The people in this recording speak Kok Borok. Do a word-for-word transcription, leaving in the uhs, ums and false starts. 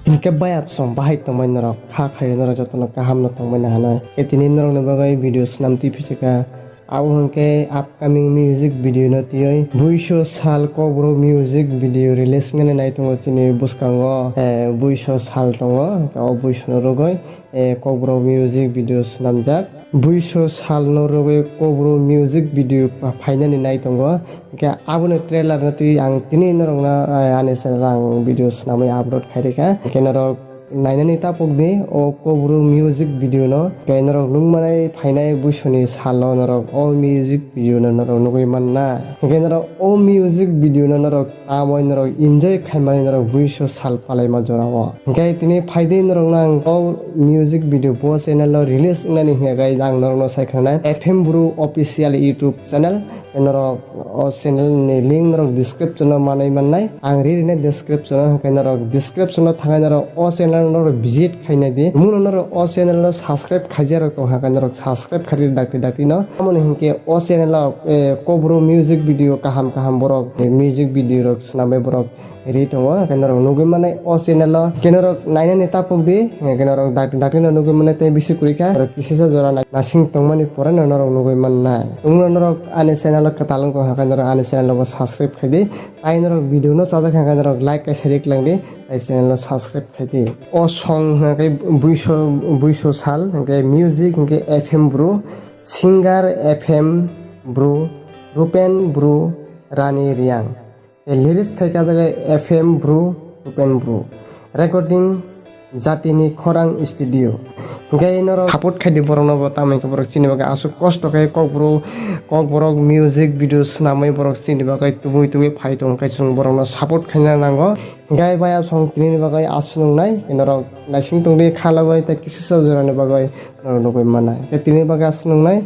Hinkhe bayapsong bahai tongmani norok kha khaio norok jotono kaham no tongmani hanai. Khe tini norokni bagwi video swnam twi phisikha. Abo hwnkhe upcoming music video no twiwi buiso sal kokborok music video release wngnani nai tongo chini bwskango, eh, buiso sal tongo. Hwnkhe o buisono rwgwi, eh, kokborok music video swnamjak. Buiso salno rwgwi kokborok music video phainani nai tongo. Hwnkhe aboni trailer no twi ang tini norokno, eh, ani channel o ang video swnamwi upload khairikha. Hwnkhe norok nainani tapokdi o kokborok music video no. Hwnkhe norok nukmanai phainai buisoni salo norok o music video no norok nugwi manna. Hwnkhe norok o music video no norok tamoi norok enjoy khaimani norok buiso sal palaima jorao. Hwnkhe tini phaidi norokno ang o music video bo channel o release wngnani hwnkhe ang norokno sai khwnanai F M Bru official YouTube channel. Norok o channel ni link norok description o manwi mannai. Ang ri rina description o hwnkhe norok description o thangwi norok o channel norok visit khainai di. Mungno norok o channel no subscribe khaijak rok tong hwnkhe norok subscribe khaidi dakti dakti no. Tamoni hwnkhe o channel o, eh, kokborok music video kaham kaham borok, eh, music video rok swnamwi borok ri tongo, hwnkhe norok nugwi mannai o channel o. Hwnkhe norok nainani tapokdi, hwnkhe norok dakti dakti no nugwi mannai tei bisi kwrwi kha. Norok kisisa jora nai-, nasing tongmani pore no norok nugwi mannai. Tungno norok ani channel o kwtal wngkha hwnkhe norok ani channel o bo subscribe khaidi. Tai norok video no chajak hwnkhe norok like kaisa ri kwlangdi, tai channel no subscribe khaidi. O song hwnkhe buiso, buiso sal, hwnkhe music hwnkhe F M Bru, singer F M Bru, Rupen Bru, Rani Riang. Tei lyrics khai kha jaga F M Bru, Rupen Bru. Recording Jatini Khorang Studio. Hwnkhe norok support khaidi borokno bo, tamo hwnkhe borok chini bagwi aswk kosto khe kokborok, kokborok music video swnamwi borok chini bagwi tubui tubui phai tongo, hwnkhe chwng borokno support khaina nango. Hwnkhe bayapsong tini bagwi aswk wngnai, norok naising tongdi khalogwi tei kisisa jorani bagwi norok nugwi mannai. Hwnkhe tini bagwi aswk wngnai.